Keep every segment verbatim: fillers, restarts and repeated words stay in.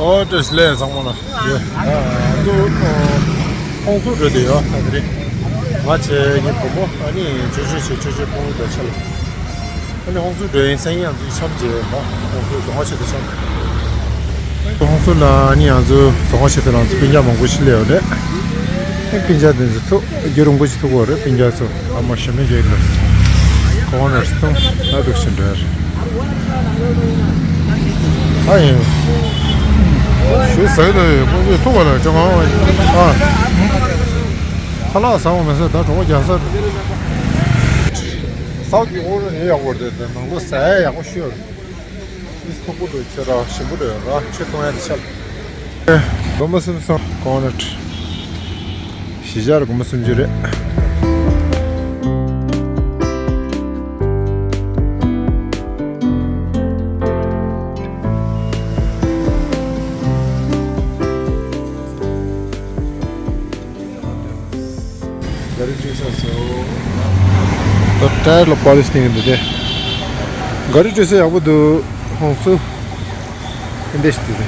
ཨོ་བཀྲ་ཤིས་བདེ་ལེགས་ཚང་མ་ལ། ཡ་ང་ཚོ་ཧོང་སུར་འགྲོ་དེ་ཡོད་ད་དེ་རེད། ང་བྱས་ངའི་བུ་མོ་ཨ་ནི་ཅོ་ཅོ་བྱས་ཅོ་ཅོའི་ཕྲུ་གུ་དང་ཆ་ལ། ཨ་ནི་ཧོང་སུར་འགྲོ་ཡིན་སང་ཉིན་ང་ཚོ་འཆམ་བྱས་ཡོད་ད། ཧོང་སུར་རྫོང་ཁ་ཆེ་དུ་འཆམ། ཧོང་སུར་ལ་ཨ་ནི་ང་ཚོ་རྫོང་ཁ་ཆེ་དུ་ལ་ང་ཚོ་སྤུན་ཀྱག་མང་པོ་ཞིག་སླེབས་ཡོད་རེད། ཨ་སྤུན་ཀྱག་དེ་ཚོ་ཐུག་རྒྱུན་རིང་པོ་ཞིག་ཐུག་གི་ཡོད་རེད། སྤུན་ཀྱག་ཚོ་ཨ་མ་ཞེ་མེད་རྒྱག་གི་འདུག་གོང་ནས་སྟོང་ཨ་འདུག་ཕྱིན་འགྲོ་ཡ་རེད། ཨ་ཡིན། ཞུ་ཟེར་དུ་ཡོད་ཁོང་ཚོས་ཐུག་པ་ལ་ཅང་ཨ། ཁ་ལག་ཟ་བ་མི་ཟེར་ད་གྲོགས་པོ་རྒྱག་ས་རེད། སའུ་ཐི་ཨོ་རོ་ནི་ཡག་པོ་རེད་དེ་ནང་ལོ་ཟ་ཡ་ཡག་པོ་ཞུ་ཡོད་རེད། ཨིས་ཐུག་པོ་འདུག་ཁྱོད་ར་ཞིམ་པོ་འདུག་ར་ཆུ་འཐུང་ཡ་དེ་ཆགས། སྒོར་མོ་སུམ་སོང་གོང་ནས། གཞིས་ཆགས་སྒོར་མོ་སུམ་ཅུ་རེད། ག་རེ་བྲིས་ས་སོ། ད་ཊ་ཡར་ལ་པོ་ལི་ཤི་བཏང་གི་འདུག་སྟེ། ག་རེ་བྲིས་ས་ཡག་པོ་འདུག་ཧོང་སུར། ཨིན་དེ་ཤི་དེ་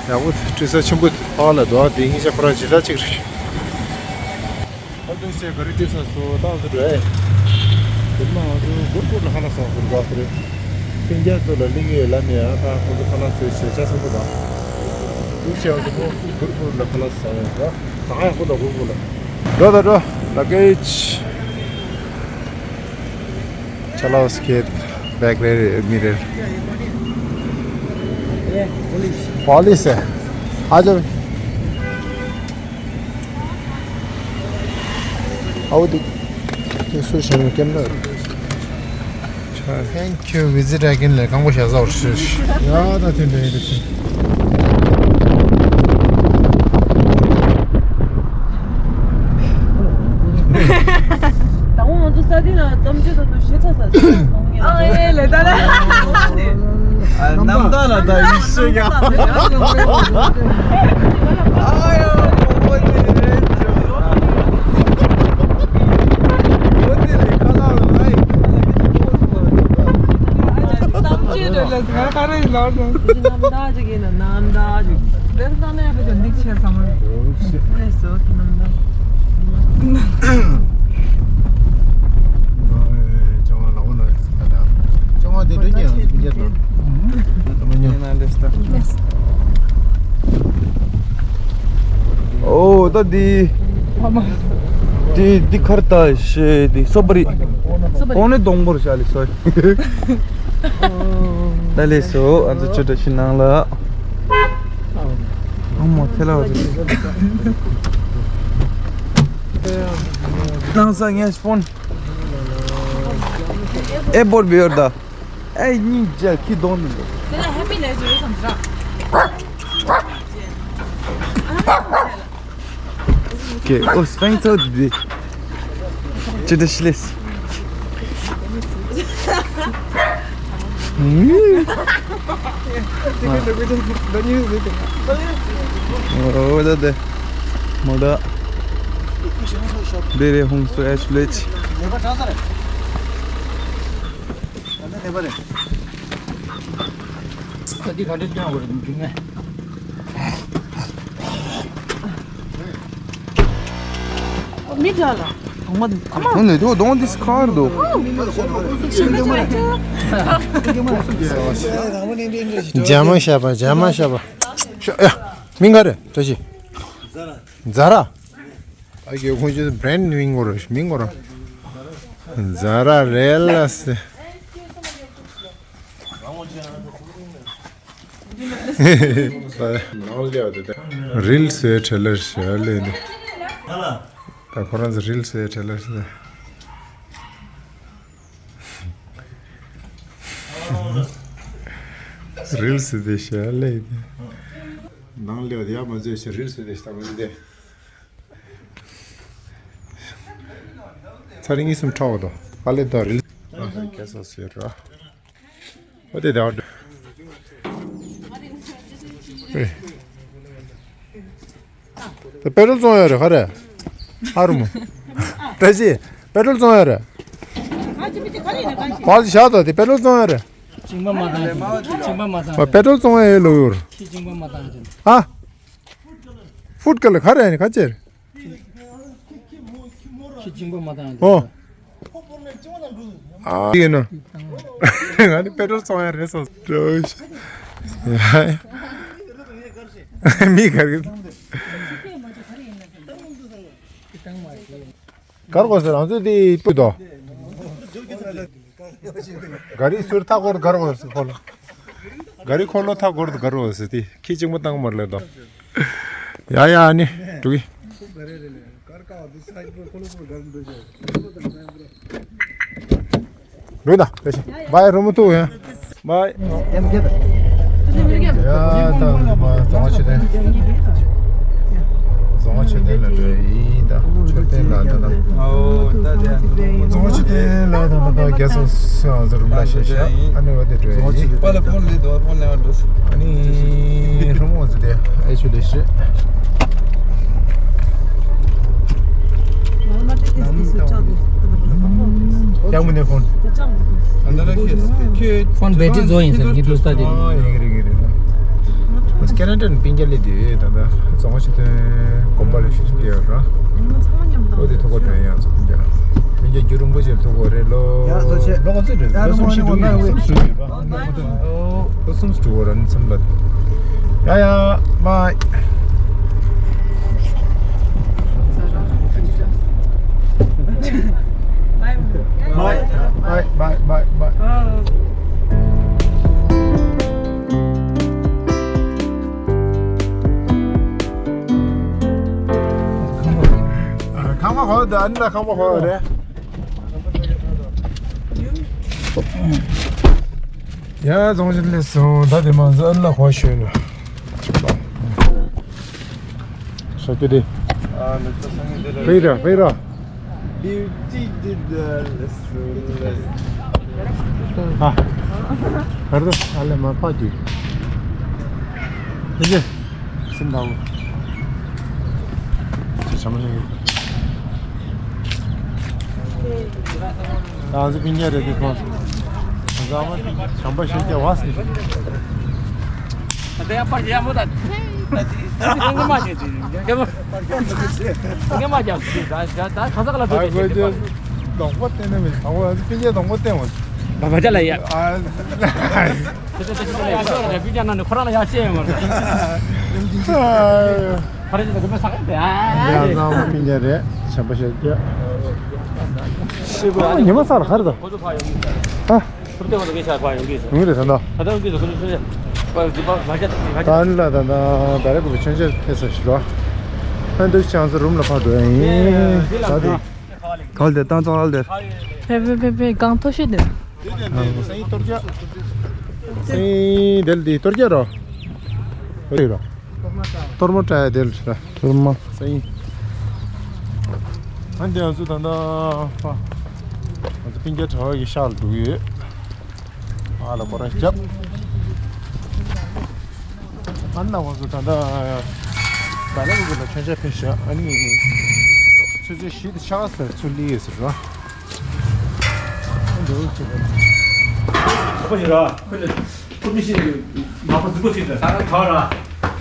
ཡག་པོ་བྲིས་ས་ཆེན་པོ་ཕ་ལ་འདུག་དེ་ཉིན་ཤ་ཁོ་རང་ཇི་ལྟ་གཅིག་རེད། ཨ་ཏུ་ཤེ་ག་རེ་བྲིས་ས་སོ་ཏང་སུ་འགྲོ་ཨེ། དེ་མ་ང་ཚོ་གུར་གུར་ལ་ཁ་ལག་ཟ་སོ་འདུག་རེད། སྤུན་ཀྱག་ཚོ་ལ་གླིང་ཡོད་ལ་ནས་ཨ་ད་ཁོ་ཚོ་ཁ་ལག་ཟོས་བྱས་ཆ་ཚང་པོ་དང་། ཨ་ཏུ་ཤེ་ང་ཚོ་ཁོ་གུར་གུར་ལ་ཁ་ལག་ཟ་ཡོད་ར། ད་ཡག་པོ་ལ་གུར་གུར་ལ། འགྲོ་ད་འགྲོ། ལ་ཀེ་ཇི། Chalo, skate, back mirror, mirror. Police है। आ जाओ। आओ देख। ये सुर Sharma camera. Thank you, visit again. ले, कम को शाजा और शीश। याद आते नहीं, देखिए। ད་འོང་ང་ཚོ་ས་སྟེང་ལ་གཏམ་བརྗོད་དང་དུ་ཞེ་ཚ་ས་ཨ་ཨེ་ལེ་ད་ལ་ཨ་ནམ་ཟླ་ལ་ད་ཡིན་ཤེས་ཀྱང་ཨ་ཡོ་ཁོ་ཁོ་ནི་རེད་ཅོ་ཁོ་ནི་ལས་ཁ་ལག་ལ་ཡིན། གཏམ་བརྗོད་རེད་ལ་ང་ག་རེ་ཡིན་ལབ་དང་། ནམ་ཟླ་ཅིག་ཡིན་ན་ནམ་ཟླ་ཅིག་དེར་ད་ནས་ཕེ་ཅོ་འདི་ཆེ་ས་མ་རེད། ཨོ་ཤེ། ནས་སོ་ནམ་ཟླ། ཨོ་ད་འདི་འདི་འདི་ཁར་ད་ཤེ་འདི་སོ་པ་རི། ཨོ་ནི་སྡོང་པོར་ཤ་ལི་སོ། ད་ལས་སོ་ཨ་ཚོ་ཆུ་འདྲ་ཞིག་ནང་ལ། ཨ་མ་ཐེ་ལ་བ་ཚོ། ནང་ས་ངས་ཕོན། ཨེ་པོར་བི་ཡོར་ད། ཨེ་གཉིས་བརྒྱ་ཁྱི་གདོང་ནི་འདུག་ཀེ་ཨོ་སྤེན་ཚོ་འདི། ཅི་འདྲ་ཤི་ལེས། ཨོ་ད་དེ། མོ་ད། འདི་རེད་ཧོང་སུར་ཨེ་ཕི་ལེ་ཇི། མི་འདྲ་ལ། ཁོང་ནས་དོ་གདོང་འདི་སྐར་འདུག་རྒྱ་མ་ཤ་པ་རྒྱ་མ་ཤ་པ། ཤ་ཡ། མིང་ག་རེ་བཀྲ་ཤིས། ཛ་ར། ཨ་ཀེ་ཁོང་ཚོའི་བྷི་རེན་ཌི་མིང་གོ་ར་མིང་གོ་ར། ཛ་ར་རེད་ལ་སེ། རིལ་སི་ཡི་ཁྲེ་ལར་ཞིག་ལས་འདི། ད་ཁོ་རང་ཚོ་རིལ་སི་ཡི་ཁྲེ་ལར་ཞིག་ལས། རིལ་སི་དེ་ཞིག་ལས་འདི། ནང་ལས་འདི་ཡ་མ་བཟོས་ཤིག་རིལ་སི་དེ་ཞིག་ད་མ་འདི། ཚར་གཉིས་གསུམ་ཁྲག་འོ་དོ། ཨ་ལེ་ད་རིལ། ཨ་ཧ་ཁྱེད་ས་ཟེར་ར། ཨོ་དེ་ད་འོ་དོ། ཨེ། ད་པེ་ཊོལ་བཙོང་ཡ་རེད་ག་རེ། ཨ་རུ་མོ། བཀྲ་ཤིས། པེ་ཊོལ་བཙོང་ཡ་རེད། བག་ཞག་ད་དེ་པེ་ཊོལ་བཙོང་ཡ་རེད། གཅིན་པ་མ་བཏང་། གཅིན་པ་མ་བཏང་། པེ་ཏྲོལ་བཙོང་ཡ་ཡོད་ལོ་ཡོར། ཁྱི་གཅིན་པ་མ་བཏང་། ཨ། ཧྥུཌ་ཀ་ལ་ག་རེ་ཡིན་ག་ཅེར། ཁྱི་གཅིན་པ་མ་བཏང་། ཨོ། ཨ་ཡིན་ནོ། ང་ནི་པེ་ཏྲོལ་བཙོང་ཡ་རེད་སོ། མི་ག་རེ། གར་གོ་ཟེར་རང་ཚོ་དེ་སྤུ་དོ། ག་རི་ཟུར་ཐག་སྐོར་གར་གོ་ཟེར་ཁོ་ལ། ག་རི་འཁོར་ལོ་ཐག་སྐོར་དུ་གར་གོ་ཟེར་དེ་ཁྱི་གཅིག་པོ་བཏང་མར་ལེ་དོ། ཡ་ཡ་ཨ་ནི་འགྲོ་གི། འགྲོ་ད་ལྟ་ཞིག་བའི་རུ་མོ་ཐུག་ཡ། བའི། ཡ་ད་མ་རྫོང་ཆུ་ལྡན། རྫོང་ཆུ་ལྡན་ལ་འགྲོ་ཡིན་ད། ཆུ་ལྡན་ལ་ད་ད། རྫོང་ཆུ་ལྡན་ལ་ད་ད་ད་རྒྱ་སོ་སོ་ཟེར་རུ་མ་ཤེས་ཤག་ཨ་ནི་འོ་དེ་འགྲོ་ཡིན། ཨ་ནི་རུ་མོ་ཟེར་དེ་ཨེ་ཆུ་ལེ་ཤི། ཀྱང་མི་ནས་ཕོན། ཕོན་བེ་ཊི་རི་རྫོགས་ཡིན་ཟེར་གྱི་འདུག་ས་དེ། ཨ་ཡིན་གྱི་རེད་ཡིན་གྱི་རེད། ང་ཚོ་ཁེ་ན་ཌ་ནས་སྤུན་ཀྱག་སླེབས་དུས་ད་ལྟ་རྫོང་ཆུ་ལྡན་དགོན་པ་ལ་ཤུལ་ཤུལ་བསྡད་ཡོད་ར། འོ་དེ་ཐུག་གོ་དྲན་ཡང་ཚོ་སྤུན་ཀྱག་སྤུན་ཀྱག་རྒྱུན་རིང་པོ་ཅིག་ཐུག་གོ་རེད་ལོ། ཡ་ཐུགས་རྗེ་ཆེ། ལོ་ག་ཚོད་རེད། ལོ་གསུམ་བཞི་འགྲོ་གི་ཡོད། གསུམ་བཞི་འགྲོ་གི་ཡོད་ར། ལོ་གསུམ་བཞི་འགྲོ་གི་ཡོད་ར་ནི་མཚམས་ལ། ཡ་ཡ་མ། Bye. Bye, bye, bye, bye. ཁང་པ་ཧོ་ད་ཨ་ནི་ལ་ཁང་པ་ཧོ་རེད། ཡ་རྫོང་ཆུ་སླེབས་སོང་། ད་དེ་མ་ཟ་ཨ་ནི་ལ་ཧོ་ཤོད་ནས། ཤ་ཀྱུ་དེ། ཕེ་ར་ཕེ་ར། ཨ། ཧར་དུ་ཨ་ལེ་མ་ཕ་གི། ཨེ་ཡེ། སིམ་དང་། ཅི་བྱ་མ་ལེ། ང་ཚོ་སྤུན་ཀྱག་རེད་དེ་ཁོང་། ང་ཚོ་ཨ་མ་བྱམས་པ་ཤེས་རྒྱ་བ་སི། ད་ཡ་པར་ཡ་མོ་ད། ངས་མ་བྱས་ཏེ། ངས་མ་བྱས་ཏེ། ད་ད་ད་ག་ས་ག་ལ་འགྲོ་ཨ་ཁོས་ཀྱི་གདོང་པ་བསྟན་ནི་མེད། ཨ་ཁོ་ཨ་ཙི་སྤུན་ཀྱག་གདོང་པ་བསྟན་འོང་། ད་མ་བྱ་ལ་ཡ། ཨ། དེ་ཚོ་དེ་ཚོ་ལ་ཡ་ཤོར་རེད། སྤུན་ཀྱག་ནང་ནས་ཁོ་རང་ལ་ཡ་བཤད་ཡོང་བ་རེད། ཁ་རེ་ཅིག་དང་དགོན་པའི་ས་ཁ་དེ། ཨ། ཡ་ནང་མ་སྤུན་ཀྱག་རེད། བྱམས་པ་ཤེས་རྒྱ། ཤེས་པ་ཉི་མ་ས་ལ་ཁར་དང་། ཁོ་ཚོ་ཕ་ཡོང་གི། ཨ། ཐུབ་བསྟན་ཁོ་ཚོ་གི་ཆ་ཕ་ཡོང་གི། ཡོང་གི་རེད་ད་ལྟ། ད་ལྟ་ཡོང་གི་རེད། ཁོ་ཚོ་ཆོས་ཆ་ཕ་ཡོང་གི། ད་ལ་ད་ད་ད་རེ་གོ་བའི་ཆོས་ཆ་ཕེབས་ས་ཞིག་རོ། ཨ་འདུག་ཅང་ཚོ་རུམ་ལ་ཕར་འགྲོ་ཡ་ཡིན། ད་དེ། གང་དེ་བཏང་ཚོང་ཨལ་དེར། ཕེ་ཕེ་ཕེ་ཕེ་གང་ཐོ་ཤེས་དེ། སེང་གཏོར་རྒྱ། སེང་དེལ་དེ་གཏོར་རྒྱ་རོ། གཏོར་རྒྱ་རོ། གཏོར་མ་བཀྲ་ཡ་དེལ་ར། གཏོར་མ། སེང་། ཨ་འདི་ང་ཚོ་ད་ལྟ་ཕ། ང་ཚོ་སྤུན་ཀྱག་གྲྭ་བ་གི་ཤག་ལ་འགྲོ་གི་ཡོད། ཨ་ལ་ཁོ་རང་རྒྱབ། ཨ་ན་ང་ཚོ་ད་ལྟ་བ་ལ་གུ་ལ་ཆོས་ཆ་ཕེབས་ཤག་ཨ་ནི་ཆུ་ཚོད་བཞི་དང་ཕྱེད་ཀ་ཙམ་ཚུར་སླེབས་ཡོད་ཟེར་རོ། ཨ་འདྲ་བོ་ཅིག་རེད། ཁོ་ཞིག་ར། ཁོ་ལ་ཁོ་མི་ཤེས་ནི་མ་ཁོ་གཟུགས་པོ་ཞིག་ར། ད་ག་ར་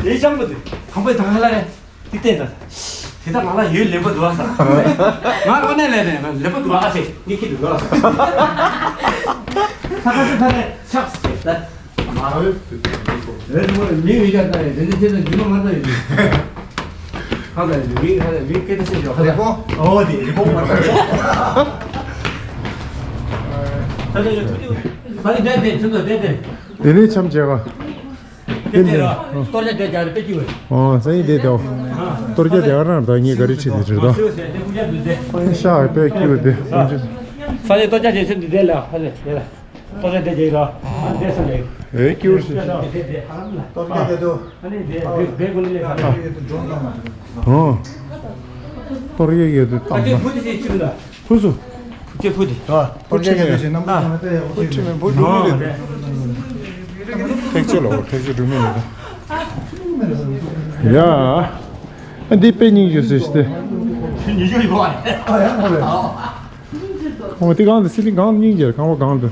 ལས་བྱང་པོ་དེ་དང་པོའི་ད་ག་ལ་རེད། དེ་བསྟན་ད། དེ་ད་ང་ལ་ཡོད་ལེན་པ་འདུག་ཨ་ས། ང་ཨ་ནེ་ལས་ནས་ལེན་པ་འདུག་ཨ་ས་ངས་ཁྱི་འདུག་ཨ་ས། ད་ག་ཚོད་ད་ནས་ཆགས་སོང་ད། མ་ཧོས། ཨེ་མོ་མི་ཡོད་ཀྱང་ད་རེད། དེ་འདྲ་བྱས་ན་རྒྱུ་ནོར་མ་ད་ཡོད། ཁ་ད་ཡོད་མི་ཁ་ད་མི་སྐད་ཆ་བཤད་ཆོག་ཁ་ད། རི་བོང་། ཨོ་དེ་རི་བོང་མ་ད་ཡོད། ད་ད་ཡོད་ད་ད་ད་ད་ད་ད། དེ་ནས་འཆམ་བྱས་པ། དེ་འདྲ་ར། གཏོར་རྒྱག་རྒྱག་རྒྱག་རེད་པེ་ཀྱི་བས། ཨོ་སང་ཉིན་དེ་དེའོ། གཏོར་རྒྱག་རྒྱག་རང་ར་ད་ངས་ག་རེ་བྱེད་དེ་རེད་དོ། ཨེ་ཤ་པེ་ཀྱི་བས་དེ། སང་ཉིན་གཏོར་རྒྱག་བྱེད་ཚེ་འདི་དེ་ལ་ཧ་ལས་དེ་ལ། གཏོར་རྒྱག་དེ་རྒྱག་ར། ཨ་དེ་སང་ཉིན། ཨེ་ཀྱི་བས་ཤི། གཏོར་རྒྱག་དེ་དོ། ཨ་ནི་དེ་བེ་བེ་གོ་ལི་ལེ་ས། ཨོ། གཏོར་རྒྱག་ཡོད་དེ་ཨ་དེ་བུ་དེ་ཞིག་ཅིག་ལ། ཕུ་སུ། ཁྱེད་ཕུ་དེ། ཨ། ཕུ་ཁྲི་མེད། ཕུ་ཁྲི་མེད། ཕུ་ཁྲི་མེད། ཕུ་ཁྲི་མེད། ཨ། ཐེག་ཆེ་ལོ། ཐེག་ཆེ་སྒྲུབ་མེད་ལ། ཡ། ཨ་འདི་དཔེ་སྙིང་རྗེ་སོ་ཞིག་སྟེ། ཉི་ཤུ་ཡོད་པ་རེད། ཨོ་དེ་གང་དུ་སི་ལིང་གང་སྙིང་རྗེ་ཁང་པ་གང་དུ།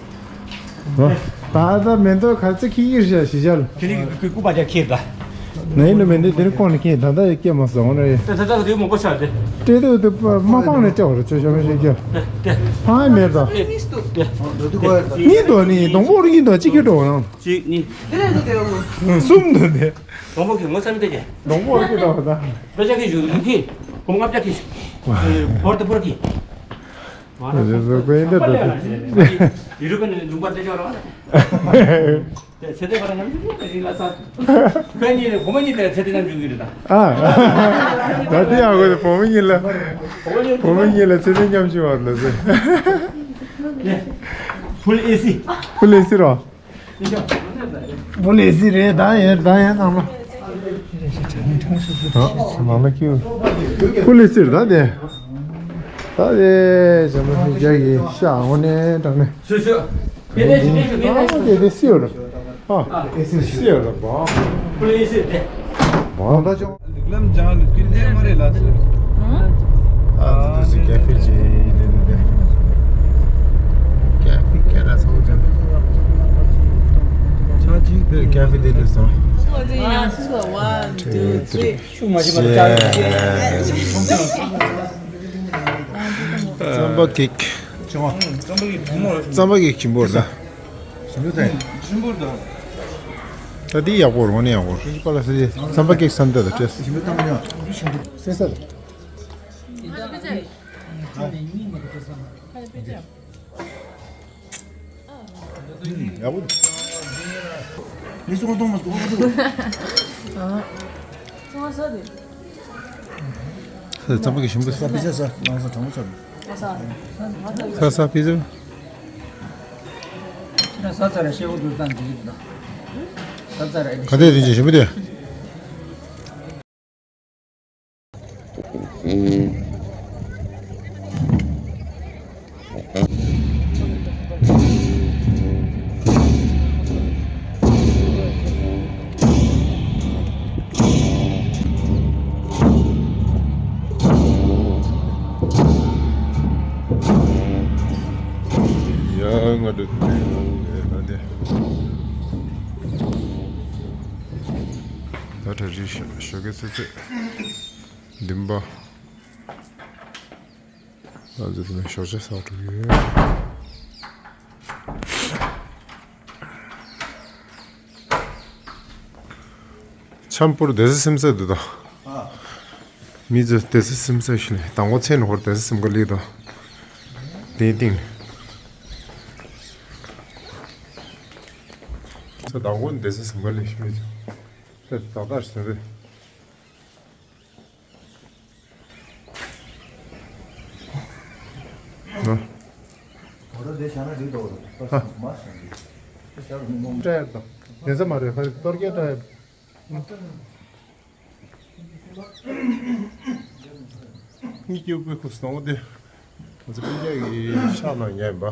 ཨ། ད་ལྟ་མེ་ཏོག་ག་ཚོད་ཁྱེར་གྱི་རེད་ཤག་ཞི་ཅར། ཁྱེད་ནི་སྐུ་པར་ཅིག་ཁྱེར་ད། ནའི་ལ་མེ་ཏོག་དེ་རིང་ཁོང་ནས་ཁྱེར། ད་ལྟ་སྐྱེས་མ་སོང་རེད། ད་ད་ད་དེ་མང་པོ་ཆགས་ཏེ། སྤྲད་དུས་དེ་མ་སྤངས་ནས་སྤྲད་པ་རེད། ཚོད་ཤོར་མ་ཤེས་ཀྱང་། དེ་དེ། ཕ་མེད་ད། དེ་དེ། གཉིས་འདུག་ནི་སྡོང་པོ་རུ་གཉིས་འདུག་གཅིག་གིས་འགྲོ་ནང་། གཅིག་གཉིས། གསུམ་འདུག་དེ། སྡོང་པོ་གི་ངོ་ཚ་མི་དེ་གྱད། སྡོང་པོ་རུ་གཉིས་འདུག་ད། དཔེ་ཆ་གི་ཞུ་གི། སྒོར་ལྔ་བརྒྱ་གི། བོར་དུ་བོར་གི། རེད་རེད། དཔེ་འདི་འདྲ་འདུག་ཡུ་རོབ་ནས་ལུང་པ་འདི་ཅོག་ར། དེ་ཚེ་འདས་ཁོ་རང་ནམ་རྒྱུན་རིང་ལ་ས། ཁོ་གཉིས་ནས་བུ་མོ་གཉིས་དེ་ཚེ་འདས་ནམ་རྒྱུན་གྱི་རེད་ད། ཨ། ད་དེ་ཡག་པོ་རེད། བུ་མོ་གཉིས་ལ། བུ་མོ་གཉིས་ལ་ཚེ་འདས་མཉམ་བྱུང་བ་ལ་ཟེར། ཕུལ་ཨེ་སི། ཕུལ་ཨེ་སི་རོ། ཕུལ་ཨེ་སི་རེད། ད་ཡོད་ད་ཡོད་ནང་ལ། ཨ། ནང་ལ་ཁྱེར། ཕུལ་ཨེ་སི་རེད་ད་དེ། ད་དེ་ཇ་མ་ཧི་རྒྱ་གི་ཤ་འོ་ནས་དྲང་ནས། སུ་སུ། ཨ་དེ་དེ་སི་ཡོད་རེད། ཨ་སི་ཡོད་རེད་པ། ཨ་ད་ཅོ། ལམ་སྦྱང་ལ་ཀིར་དེ་མ་རེད་ལ་སུ། ཨ་དེ་དེ་སི་ཀེ་ཧྥེ་ཅིག་ཡིན་དེ་དེ། ཀེ་ཧྥེ་ཀེ་ར་སོང་ཅང་། ཆ་ཅིག་དེ་ཀེ་ཧྥེ་དེ་ལས་སོང་། One, two, three. རྩམ་པ་ཀེག་རྩམ་པ་ཀེག་ཞིམ་པོ་རེད། ཞིམ་པོ་དང་། ཞིམ་པོ་དང་། ད་འདི་ཡག་པོ་རེད། དངོས་གནས་ཡག་པོ་རེད། པ་ལ་སི་སི་རྩམ་པ་ཀེག་ཟེར་འདི་ལ་སྤྲད། ཞིམ་པོ་དང་ཡང་ཞིམ་པོ་སེ་ས་རེད། ཡག་པོ་འདུག་མི་སུ་གང་གཏོང་མ་འདུག་ག་འདུག་ས་རྩམ་པ་ཀེག་ཞིམ་པོ། ས་པི་ཙ་ས་ལངས་ས་དྲང་པོ་ཆགས་འདུག་ས་ས་པི་ཙ། ས་ས་ར་ཤེ་བོ་འདུག་སྟངས་འགྲིག་གི་འདུག་ས་ས་ར་ཨེ་ག་འདྲས་དེ་ཅིག་ཞིམ་པོ་དེ། ཡ་ང་འདྲ་དུས་ལས་ན་དེ། ད་གྲ་སྒྲིག་ཞོགས་ཀས་ཚེ་ཚེ་འདུན་པ། ང་ཚོ་དེ་ནས་ཞོགས་ཇ་ཟ་འགྲོ་གི་ཡོད། ཆམ་པོར་སྡོད་ས་སིམ་ས་འདུག་ད། མི་ཚོ་སྡོད་ས་སིམ་ས་ཞིག་ལས་དང་པོ་མཚན་ཧོར་སྡོད་ས་སིམ་ག་ལི་དང་། དེའི་སྟེང་། ཚ་དང་པོ་སྡོད་ས་སིམ་ག་ལི་ཞིག་མི་ཚོ། ད་ད་ད་ཞིག་རེད། ཨ། ཨོ་རོ་དེ་བཞག་ན་འགྲིག་འདུག་ཨ། མ་བཞག་འགྲིག་དེ་བཞག་མི་མང་། སྤྲད་ཡག་དང་། དེ་ཚོ་མ་རེད། ཧ་རི་གཏོར་སྐྱོན་སྤྲད་ཡག་དང་། ངའི་སྐྱེ་བོ་ཁུ་སྣང་བ་དེ། ང་ཚོ་སྤུན་ཀྱག་གི་ཤག་ནང་ཉལ་ཡིན་པ།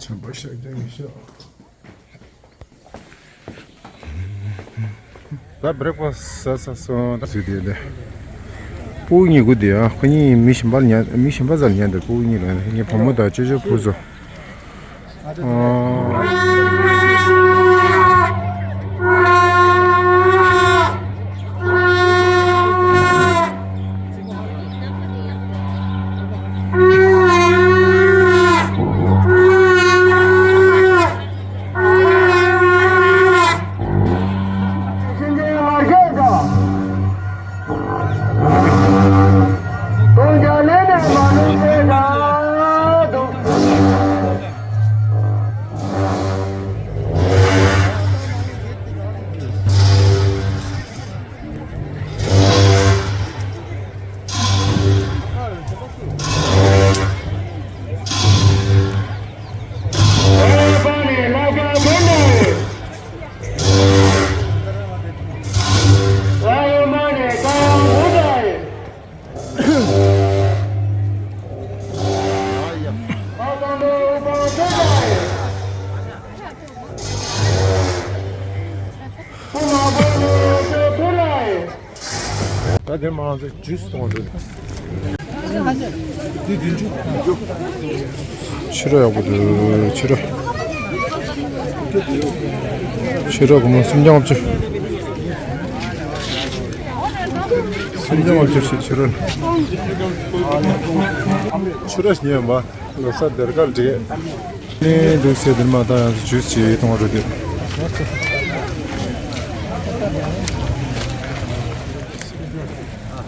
ཆམ་པ་ཤག་ཀྱང་ཡིན་ཤག་ད་བྷི་རེག་ཕ་སི་ཟ་ས་སོང་། ད་ཟོས་དེ་ལས། སྤུ་གུ་གཉིས་ཀ་དེ་ཨ། ཁོ་གཉིས་མི་གཞན་པ་ལ་ཉལ། མི་གཞན་པ་རྩ་ལ་ཉལ་འདུག་སྤུ་གུ་གཉིས་ལ་ངའི་བུ་མོ་དང་ཅོ་ཅོ་བུ་ཚོ། ཨ། ད་དེ་མང་ཚོ་ཇུས་གཏོང་འདུག་འདི་བདུན་ཅུ། བདུན་ཅུ། ཕྱུ་ར་ཡག་པོ་འདུག་ཕྱུ་ར། ཕྱུ་ར་སྒོར་མོ་སུམ་བརྒྱ་ལྔ་བཅུ། སུམ་བརྒྱ་ལྔ་བཅུ་ཞིག་ཕྱུ་ར། ཕྱུ་ར་ཉོས་པ། ལོ་གསར་སྡེར་ཁ་འདྲེས། ནས་འདུག་ཟེར་དེར་མ་ད་ཡང་ཇུས་ཅིག་གཏོང་བ་རེད་དེ།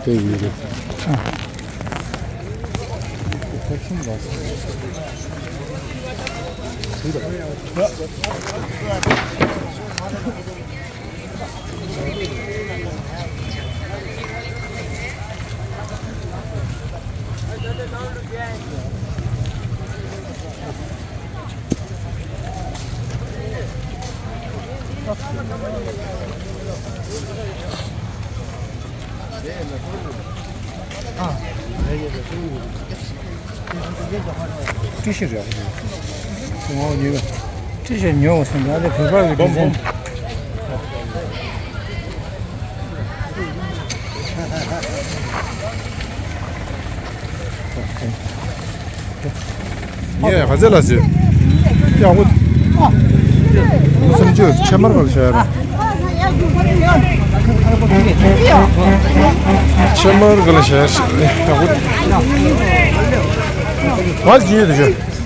དེ་ཡིན་རེད། ཏི་ཤི་རེད། ངོ་ཉོས། ཏི་ཤི་ཉོ་བ་སོང་ད་ལས་བོད་པ་གི་ཌི་ཟན། ངས་ག་ཚད་ལ་ཟེར། ཡག་པོ། ལོ་སུམ་ཅུ་ཕྱེ་མར་ག་ལ་བྱ་ཡ་ར། ཕྱེ་མར་ག་ལ་བྱ་ཡ་ཡག་པོ། བ་ལ་ཅི་ཡོད་དུ་བྱོས།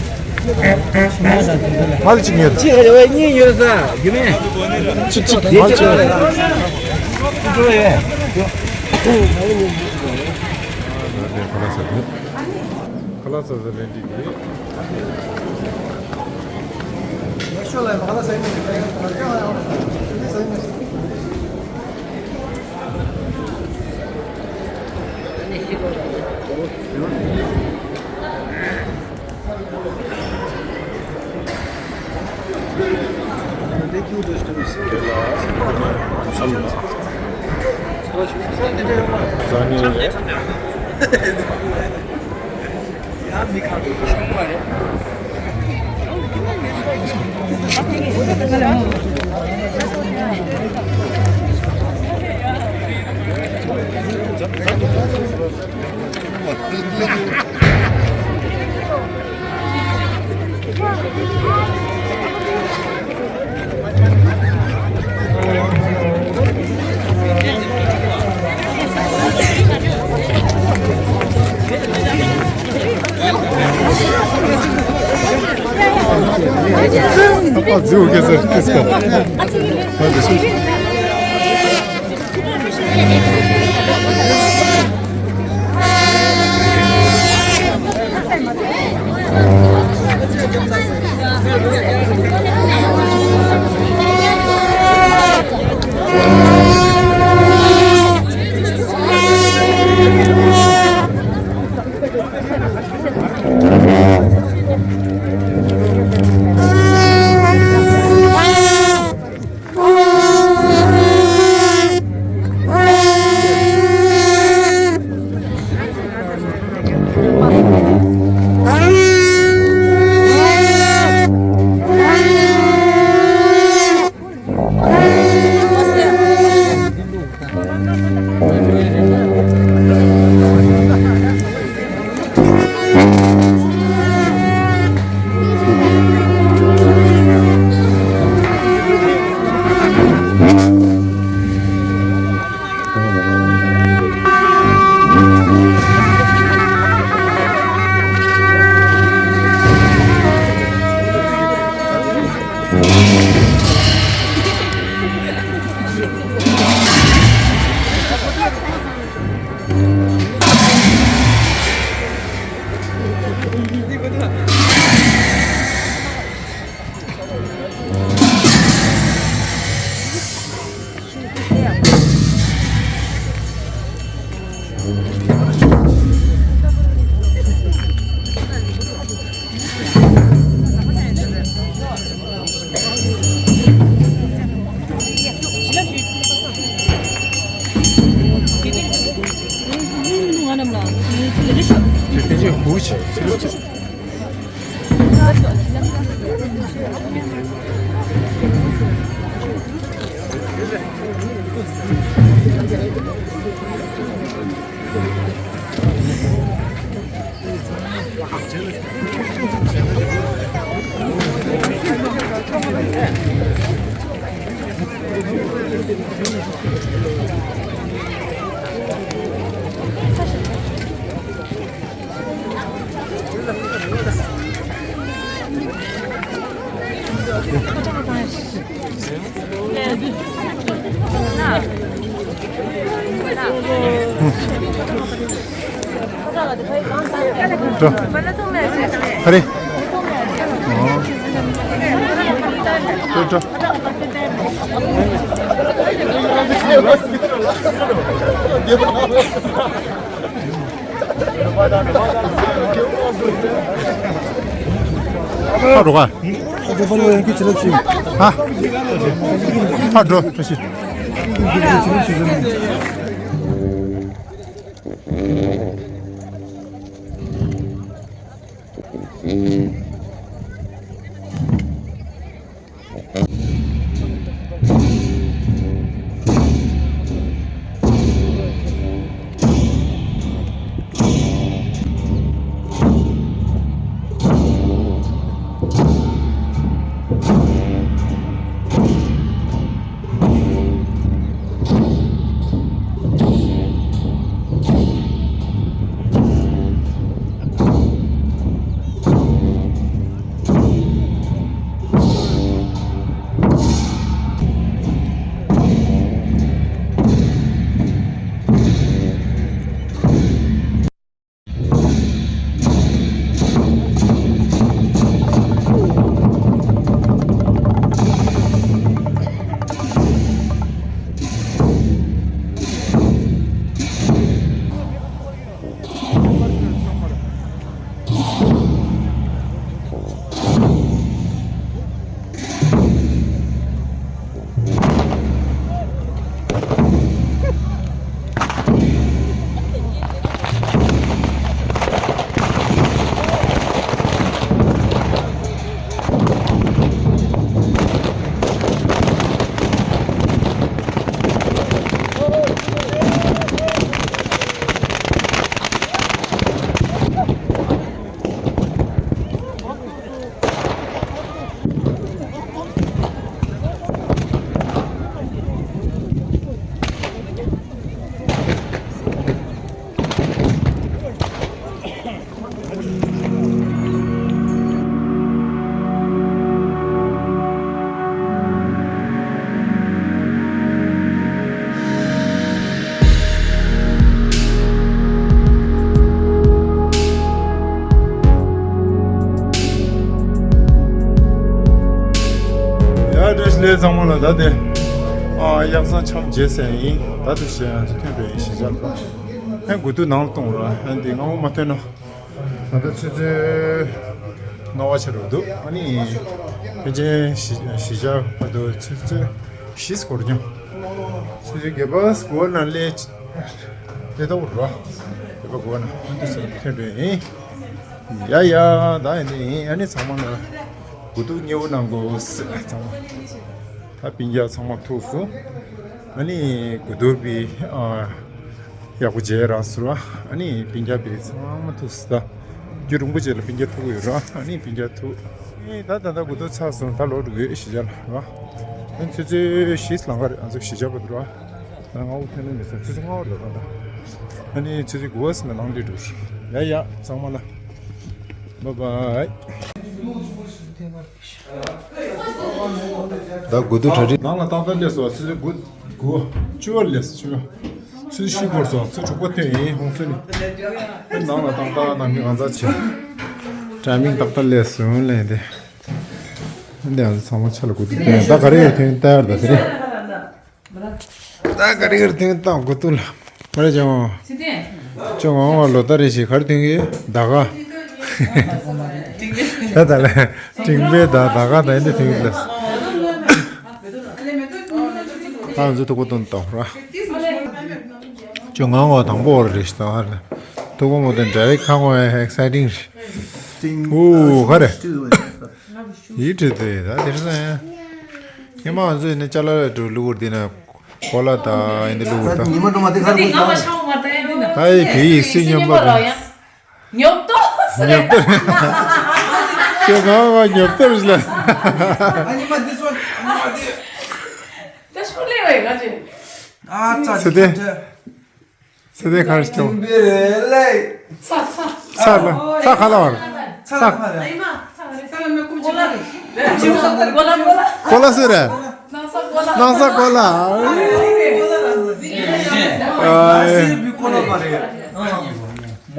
ཧལ་གཅིག་ཉོས། གཅིག་རེ་བས་གཉིས་ཡོད་ས་རྒྱུ་མེད། གཅིག་གཅིག་ཧལ་གཅིག་རེ་བས། ཁ་ལག་ཟ་ཟ་ལེན་ཅིག་གིས། འགྲོ། ཨ་རེ། འགྲོ་འགྲོ། ཕར་འགྲོ་ག་ཧ། ཕར་འགྲོ་བཀྲ་ཤིས། ཡ་བཀྲ་ཤིས་བདེ་ལེགས་ཚང་མ་ལ། ད་དེ་ཨ་ཡག་ཚང་འཆམ་བརྗེད་ཟེར་ཡིན། ད་དུ་བཤད་ཡང་ཚོ་ཐོན་པའི་ཡིན་ཞེས་བྱ་ལ། ཧན་དགུ་དུ་ནང་ལ་གཏོང་ར། ཧན་དེ་ང་འོ་མ་ཐོན་ན། ད་ལྟ་ཆུ་ཚོད་ལྔ་པ་ཆགས་འགྲོ་འདུག་ཨ་ནི་ཕལ་ཆེར་གཞིས་གཞིས་ཆགས་བར་དུ་ཆུ་ཚོད་བཞི་འགོར་ཀྱང་། ཆུ་ཚོད་བརྒྱད་པ་འགོར་ན་སླེབས་སླེབས་ཐུབ་རོགས། བརྒྱད་པ་འགོར་ན་ཨ་ནི་ཆུ་ཚོད་ཐོན་འགྲོ་ཡིན། ཡ་ཡ། ད་ཡིན་དེ་ཡིན། ཨ་ནི་ཚང་མ་ལ་དགུ་ཐུག་མཉེས་པོ་གནང་དགོས། ཚང་མ་ད་སྤུན་ཀྱག་ཚང་མ་ཐུག་སོང་། ཨ་ནི་དགུ་ཐུག་པའི་ཨ། ཡག་པོ་མཇལ་རག་སོང་ར། ཨ་ནི་སྤུན་ཀྱག་དེ་ཚང་མ་ཐུག་སོང་། ད་རྒྱུན་རིང་པོ་རྗེས་ལ་སྤུན་ཀྱག་ཐུག་ཡོད་ར། ཨ་ནི་སྤུན་ཀྱག་ཐུག་ཨེ་ད་ད་ད་དགུ་ཐུག་ཚར་སོང་། ད་ལོག་འགྲོ་གི་ཡོད་གཞིས་ཆགས་ལ་ར། ཨ་ནི་ཆུ་ཚོད་བཞི་ལང་ག་རེད། ང་ཚོ་གཞིས་ཆགས་པ་དུ་ར། ད་ང་འོ་ཐོན་ནས་མི་སོང་། ཆུ་ཚོད་ལྔ་པ་རེད་ད། ཨ་ནི་ཆུ་ཚོད་དགུ་པ་ཟིན་ན་ལང་འདྲི་འགྲོ། ཡ་ཡ་ཚང་མ་ལ་བཱའི་བཱའི། ད་དགུ་ཐུག་གྲ་སྒྲིག་ནང་ལ་ཏག་ཏག་སླེབས་སོང་། ཆུ་ཚོད་དགུ་དགུ་བཅུ་པ་སླེབས་སོང་། བཅུ་པ། ཆུ་ཚོད་བཞི་འགོར་སོང་། ཆུ་ཚོད་དྲུག་པ་ཐོན་ཡིན། ཧོང་སུན་ནི་ནང་ལ་ཏག་ཏག་ནང་མི་གང་ཚ་ཆེ། ཊའི་མིང་ཏག་ཏག་སླེབས་སོང་ལས་དེ། འདི་ང་ཚོ་ཚང་མ་ཆ་ལ་དགུ་ཐུག་ཐོན། ད་ག་རེ་ཡོད་ཐོན་ལྟ་ཡར་ད་དེ་རེད། ད་ག་རེ་ཡོད་ཐོན་ཏག་དགུ་ཐུག་ལ། མ་རེད་ཅང་། ཅང་ཨང་བ་ལོ་ཏ་རེ་ཞིག་ག་རེ་ཐོན་གི་ད་ག་ད་ད་ལ་ཀྲིང་པེ་ད་ད་ག་ད་ཡིན་དེ་ཐོན་གི་ལ། ཨང་ཚོ་ཐུག་པ་དོན་དང་ར། ཅང་ཨང་བ་དང་པོ་བར་རེ་ཞིག་ད་ག་རེ་ཐུག་པ་མོ་དེ་འདྲ་བའི་ཁ་ངོ་ཡ་ཨེག་སའི་ཊིང་རེད། ཨུ་ག་རེ། ཡིད་ཁྲིད་དེ་ད་དེར་སོང་ཡ། ཉི་མ་ང་ཚོ་ཡིན་ན་ཅ་ལག་ལ་འགྲོ་ལུག་འདི་ན། གོ་ལ་དང་ཡིན་དེ་ལུག་ད། ཉི་མ་འགྲོ་མ་དེ་ཁར་ད་ཡིག་སྲིད་སྙོམས་པ་རེད། ཉོབ་ཏོ་ཟེར། ཉོབ་ཏོ། ཁྱོད་ང་ང་ཉོབ་ཏོ་རེད་ལ། ཨ་ཉི་མ་འདི་སོ་ཉི་མ་འདི། ད་ཤོག་ལེ་བས་ག་ཅི། ཨ་ཙ་ཙི་དེ། ཙི་དེ་གར་སྐྱོང་། ཚ་ཚ། ཚ་ལ་ཚ་ཁ་ལ་བར། ཚ་ཁ་ལ། གོ་ལ་སུ་རེད། ནང་ས་གོ་ལ། ཨ།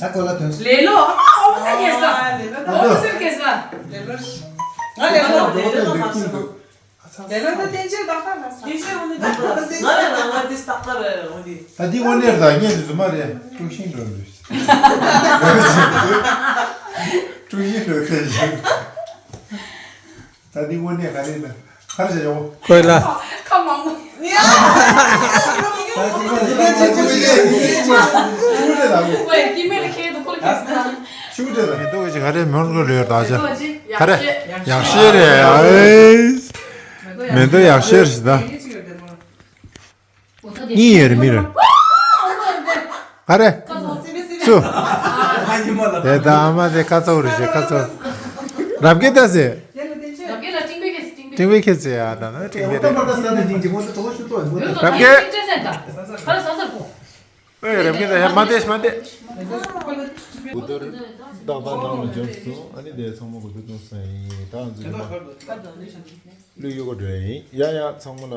ད་གོ་ལ་དོན། ལེ་ལོ། ཨ་ཨོ་ས་ཀེ་ས། ཨོ་ས་ཀེ་ས། ལེ་ལོ། ང་ལེ་ལོ། ལེ་ལོ་ད་ལེ་ལོ་ད་བསྟན་ཆེན་ཏག་ཏག་ལ་ས། བསྟན་ཆེན་འོ་ནི་ཏག་ཏག་ང་ལ་ན་ང་འདི་ཏག་ཏག་རེད་འོ་འདི། ད་འདི་དངོས་གནས་ད་ངས་འདི་ཚོ་མ་རེད། དཀྲུག་ཤིང་འགྲོ་འདུག་དཀྲུག་ཤིང་འགྲོ་ཐལ་ཞིང་། ད་འདི་དངོས་གནས་ག་རེ་ན་ག་རེ་བྱ་ཡོང་། ཁོས་ལ། ཁ་མང་པོ། ད་འདི་མ་རེད། ད་འདི་མ་རེད། ད་འདི་མ་རེད། ད་འདི་མ་རེད། ཝེ་ཀི་མེ་ལ་ཁེ་དུ་ཁོ་ལ་ཁེ་སི་ད། ཤུགས་དྲན་ལ་མེ་ཏོག་གི་ག་རེ་མོན་གོ་ལོས་ད་ཅག་ག་རེ་ཡག་ཤེས་རེད། ཨེ་མེ་ཏོག་ཡག་ཤེས་རེད་ད། གཉིས་ཡོད་རེད་མི་རེད། ག་རེ་སུ། དེ་ད་ཨ་མ་དེ་ཁ་ཚ་བོ་རེད་ཤེས་ཁ་ཚ་བོ། རབ་རྒྱས་ད་ཟེ། ཀྲིང་བེ་ཁེ་ཚེ་ཡ་ད་ན་ཀྲིང་བེ་རེད། རབ་རྒྱས། ཨོའི་རབ་རྒྱས་ད་ཡ་མ་བལྟས་མ་བལྟས། གོ་ཐོར་རྟག་པར་ནང་ལ་འབྱོར་སོང་། ཨ་ནི་དེ་ཚང་མ་གོ་ཐོར་གཏོང་ས་ཡིན། ད་ང་ཚོ་ཉི་མ་གླུ་གཡུག་ག་འགྲོ་ཡ་ཡིན། ཡ་ཡ་ཚང་མ་ལ།